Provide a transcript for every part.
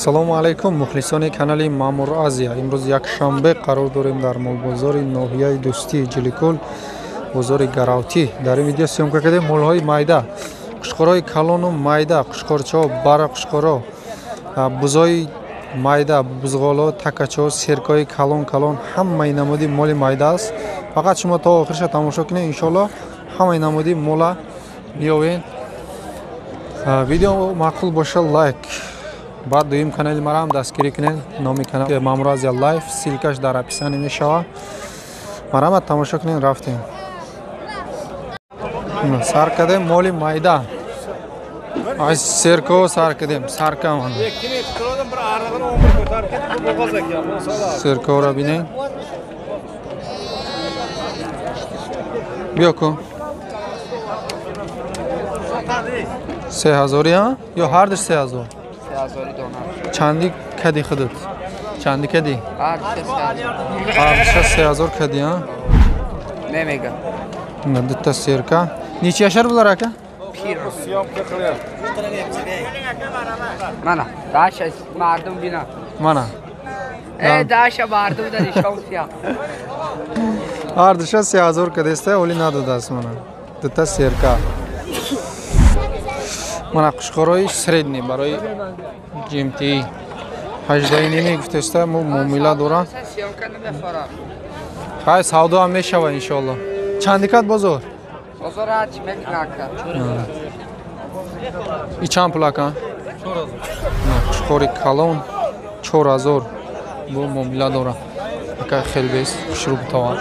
Салому алайкум, мухлисони канали Маъмур Азия. Имрӯз якшанбе қарор дорем дар молбозори ноҳияи Дӯстии Ҷиликул, бозори Гаравтӣ. Дар ин видео съёмка кардем молҳои майда, қушқорҳои калону майда, қушқорчаҳо, бара қушқорҳо, бузои майда, бузғоло, такачаҳо, серкҳои калон калон, ҳамаи намуди моли майда аст. Фақат шумо то охирша тамошо кунед, иншоалло ҳамаи намуди мола биёвед. Видео маъқул боша лайк, баъд дуюм канали маро ҳам дастгирӣ кунед. Номи канал Маъмур Азия Лайф, ссылка ш дар описание мешавад. Марҳамат, тамошо кунед. Рафтем, сар кардем моли майда, аз серко сар кардем. Сарка серкоро бинед. Биё ку 3000 ё ҳардуш 3000? Чанди кади худат? Чанди кади? Ҳардуша 3000 кади, а? Немега. На дута серка. Нечи яшар булар ака? Мана, даша мардум бина. Мана. Э, даша мардум да нишон сия. Ҳардуша 3000 кадеста, оли надодаст мана. Дута серка. Мана қушқорҳои средний барои GMT 18,5 гуфтеста, мо муомила дорам. Хай, савдо ҳам мешава иншоалло. Чанди кад бозор? Бозор ҳарчи мекунака. И чанд пул ака? 4000. Қушқори калон 4000 бо муомила дорам. Ака хел бес, хушрӯ бутавад.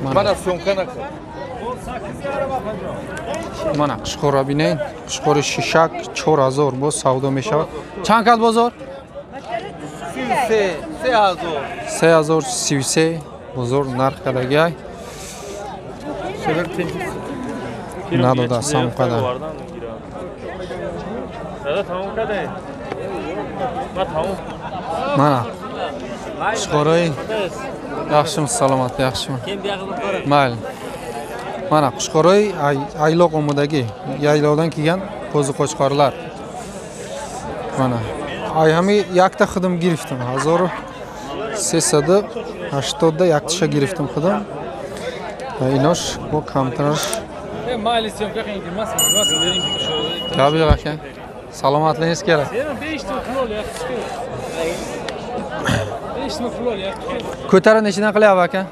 Мана съёмка накун. Мана қушқорро бинед, қушқори шишак 4000 боз савдо мешавад. Чанд кад бозор? 3033 бозор нарх кардагиай. Надодааст ҳамқадар. Мана қушқорои яхшими, саломат, яхшими, майли. Мана қушқорои айлоқ омодагӣ, яйловдан келган қӯзу qo'chqorlar. Мана ай ҳами якта худам гирифтам, 1380 да якташа гирифтам худам. Инош бо камтараш. Гап yo'q aka, salomatligingiz kerak. Ko'tara nechidan qilyapti aka?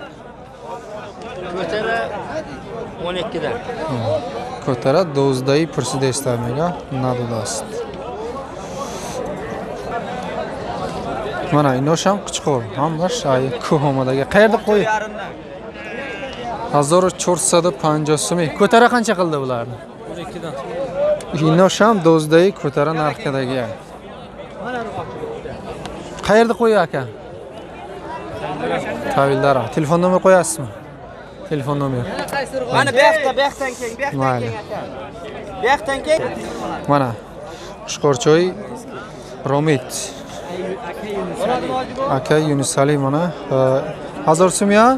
Ko'tara 12-dan. Ko'tara 12-и пурсидеста мега, надодааст. Мана иношам қучқор, ҳамаш ай кӯҳ омадаги. Qayerda qo'y? 1450 сӯми. Ko'tara qancha qildi bularni? 12-dan. Иношам 12-и ko'tara narxidagi. Qayerda qo'y aka? Tavildara. Telefon nomer qo'yasizmi? Telefon nomer. Mana bu yoqda, bu yoqdan keng, bu yoqdan keng aka. Bu yoqdan keng. Mana qushqorchoy Romit. Aka Yunusali mana 1000 сӯми, а?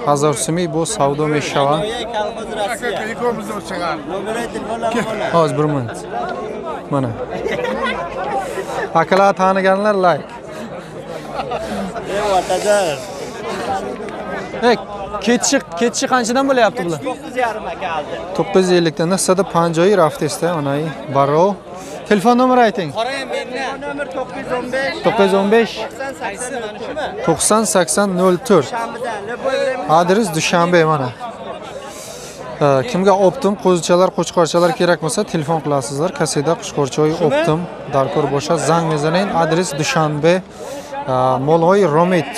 1000 сӯми бо савдо мешавад. Ҳозир bir minut. Mana. Akalar taniganlar like. Ey, ketishi qanchadan bo'lyapti bular? 9,5 aka oldi. 950 dan 950 raftesda mana baro. Telefon nomeri ayting. Qarang mendan. Nomer 915 915 90 80 04. Adres Dushanbe mana. Kimga optim qo'zichalar, qo'chqorchalar kerak bo'lsa telefon qilasizlar. Kaseda qo'chqorchoy optim darkor bo'lsa zang mezaning. Adres Dushanbe, molg'oy Romit.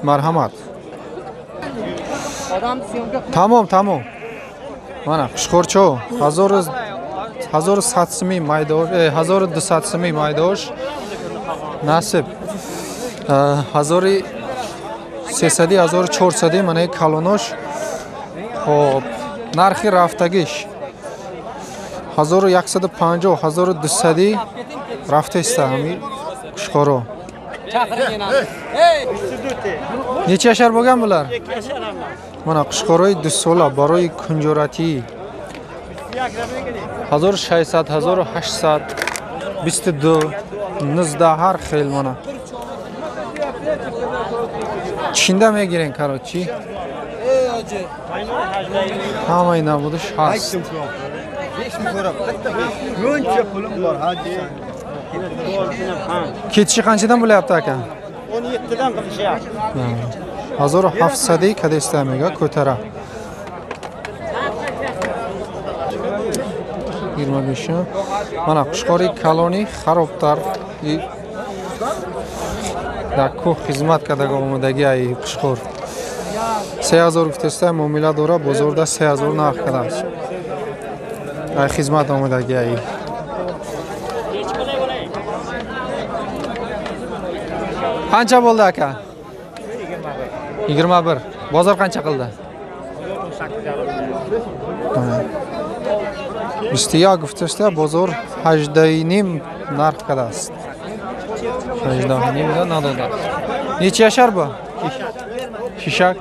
Marhamat. Tamom, tamom. Mana qushqorcho 1100 сӯми майдош, 1200 сӯми майдош насиб. 1300, 1400 mana калонош. Xo'p, нархи рафтагиш 1150, 1200 рафтаиста ҳами qushqoro. Necha yashar bo'lgan bular? Mana qushqoroy 2 sola barои кунҷоратӣ 1600 1800. 22, 19 ҳар хел мана. Чинда мегирен короче. Ҳамаи намудаш ҳаст. Ketishi qanchadan bo'lyapti aka? 17 dan qilishyapti. 1700 kadesta mega ko'tara. 25. Mana Qishqori kaloni xarobtar дар кӯҳ хизмат карда омадаги ай Қишқор. 3000 гуфтеста муомила дора, бозорда 3000 нарх кардааст. Ай хизмат омадаги ай. Qancha bo'ldi aka? 21. Bozor qancha qildi? 21 гуфтеста бозор 18.5 нарх кардааст. 18.5 да надодааст. Necha yashar bu? Shishak.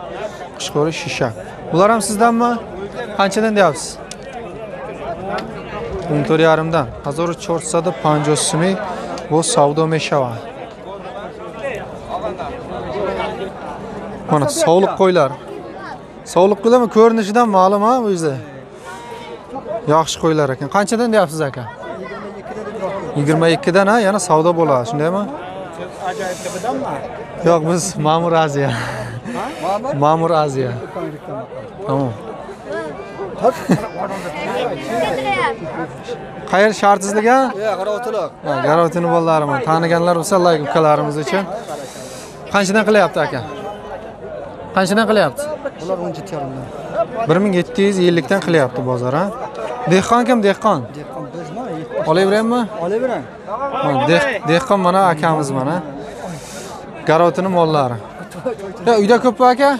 Qishqori shishak. Bular ham sizdanmi? Qanchadan deyapsiz? 14.5 dan. 1450 сӯми бо савдо мешавад. Mana sovliq qo'ylar. Sovliq qo'ylarmi? Ko'rinishidan ma'lum ha o'zi. Yaxshi qo'ylar ekan. Qanchadan deyapsiz aka? 22 dan ha, yana savdo bo'ladi, shundaymi? Yo'q, biz Ma'mur Aziya. Ma'mur Aziya. Tamom. Qayer shartsizlik ha? Yo'q, Garovtiliq. Ha, Garovtini bolalarimi? Taniganlar bo'lsa like ukalarimiz uchun. Qanchadan qilyapti aka? Qanchadan qilyapti? Bular 17.5 dan. 1750 dan qilyapti bozor ha. Dehqon kim dehqon? Dehqon bizmi? Olaveraymi? Olavering. Dehqon mana akamiz mana. Garovtini mollari. Ya uyda ko'pmi aka?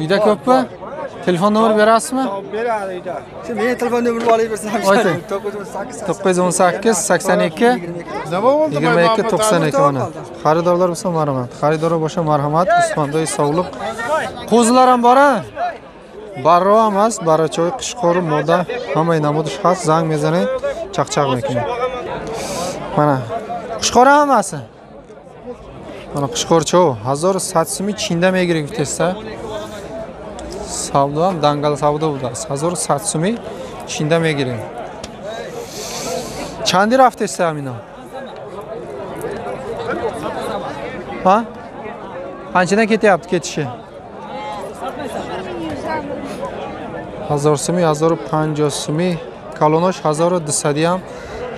Uyda ko'pmi? Telefon nomer berasizmi? Beradi uyda. Shu meni telefon nomerimni olaversam. 918 82 22 92 mana. Xaridorlar bo'lsa marhamat. Xaridorlar bo'lsa marhamat. Usmondoy sovliq. Qo'zilar ham bor ha? Barro emas, barachoy, Qishqori, moda, hamma namudish xas, zang mezani chaqchaq mekini. Mana Qishqori hammasi. Mana Qishqorcho 1100 so'mi chinda megirik testa. Savdo ham dangal savdo будааст. 1100 сӯми чинда мегирем. Чанди рафтеста ҳамино? Ha? Qanchadan ketyapti ketishi? 1000 сӯми, 1050 сӯми, калонош 1200 ҳам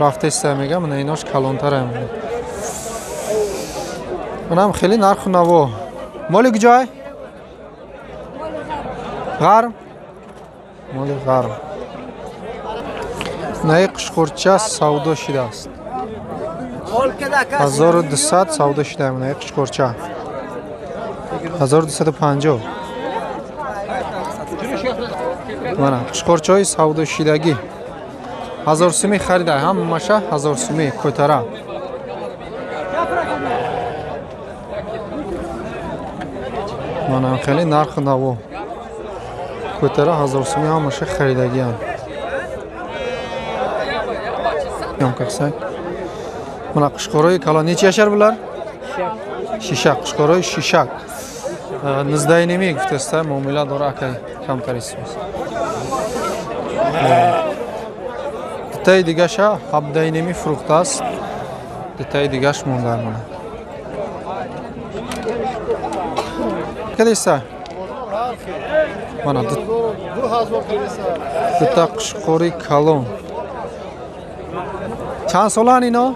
рафтеста мега, мана инош калонтар ҳам. Манам хеле нарху наво. Моли куҷой? Ғарб? Моли ғарб. Наи Қишқурча савдо шудааст. 1200 савдо шуда наи Қишқурча. 1250. Mana Qishqorchoy savdo shidagi. 1000 сӯми харида, ҳамаша 1000 сӯми ko'tara. Mana хеле нарху наво. Ko'tara 1000 сӯми ҳамаша харидагиам. Qilsak. Mana Qishqoroy kalon necha yashar bular? Shishak, Qishqoroy shishak. 19.5 гуфтеста муомила дора ака камтар истос. Дитаи дигаша 17.5 фурӯхтааст. Дитаи дигаш монда мана. Кадеста? Мана дита Қишқори калон. Чанд солаанд ино?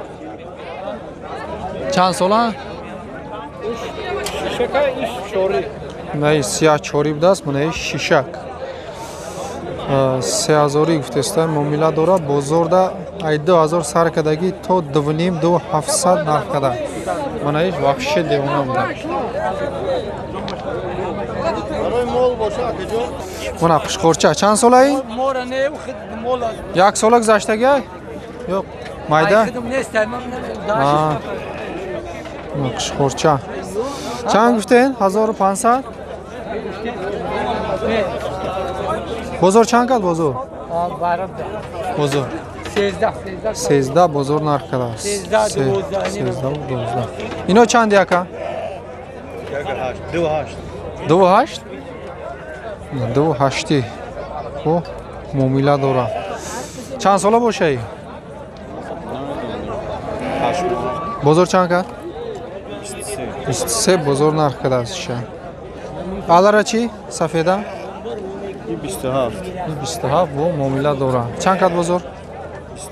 Чанд солаанд? Наи сиёҳ чори будааст, манаи шишак. 3000 гуфтеста муомила дора, бозорда ай 2000 сар кардагӣ то 2.5 2700 нарх карда. Манаиш вообще девона буда. Мана Қишқорча чанд солаи? Як сола гузаштагӣ? Yo'q, mayda? Qishqorcha. Чанд гуфтен? 1500? Бозор чанд кард бозор? Бозор. 13 бозор нарх кардааст. 13 12. Ино чанди ака? 2.8. 2.8? 2.8. О, муомила дора. Чанд сола бошаи? Бозор чанд кард? 23 бозор нарх кардааст иша. Алара чӣ? Сафеда? 27. 27 бо муомила дора. Чанд кард бозор?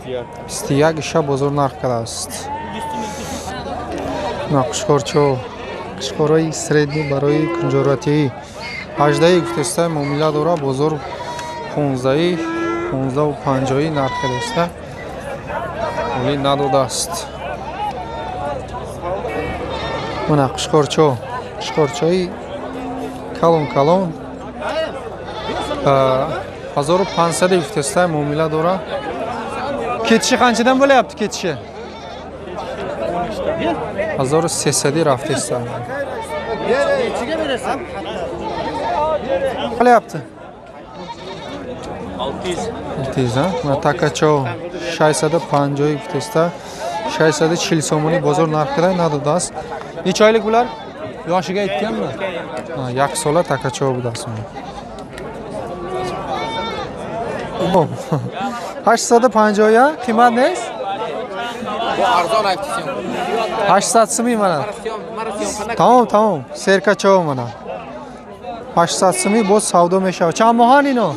21 иша бозор нарх кардааст. На қушқорчо, қушқорҳои средний барои кунҷоратӣ 18 гуфтеста муомила дора, бозор 15 15.50 нарх кардааст. Вале надодааст. Мана қушқорчо, қушқорчои калон калон 1500 гуфтеста муомила дора. Кетиши қанчадан bo'lyapti кетиши? 1300 рафтеста. Qilyapti? 600. 600, ha? Mana takacho 650 гуфтеста. 640 сомонӣ бозор нархида надодааст. Necha oylik bular? Yoshiga aytganmi? Ha, 1 sola takacho budааст. 850 қимат нест? Арзон айтсем. 800 сумӣ мана. Тамом, тамом. Серкачо мана. 800 сумӣ боз савдо мешавад. Чанд моҳан ино?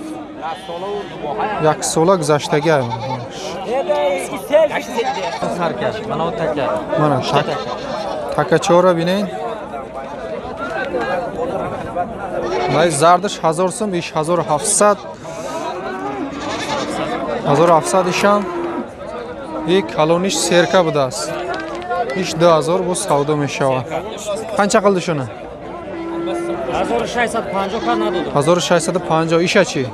Як сола гузаштагӣ. Мана такачоро бинед. Най зардаш 1000 сум, иш 1700. 1700 ишам. И калониш серка будааст. Иш 2000 боз савдо мешавад. Қанча қилди шуни? 1650 кар надодам. 1650 иша чӣ?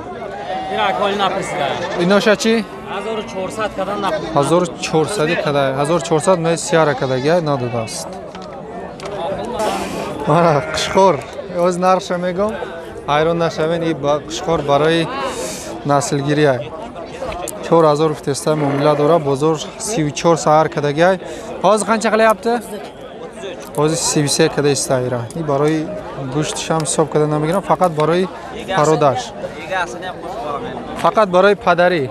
Ира аколи напурсида. Иноша чӣ? 1400 кадан напурсида. 1400 када, 1400 май сияра кадага надодааст. Мана қушқор, оз нархша мегом. Ҳайрон нашавен, и қушқор барои наслгирӣ. 4000 гуфтеста муомила дора, бозор 34 саҳар кадагай. Ҳозир қанча qilyapti? Ҳозир 33 када истаира. И барои гӯштшам ҳисоб када намегирам, фақат барои пародаш. Фақат барои падарӣ.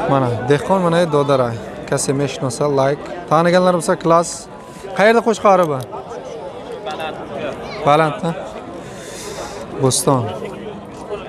Мана деҳқон мана додара. Касе мешиноса лайк. Таниганlar bo'lsa класс. Qayerda Qo'chqori bu? Baland, ha? Bo'ston.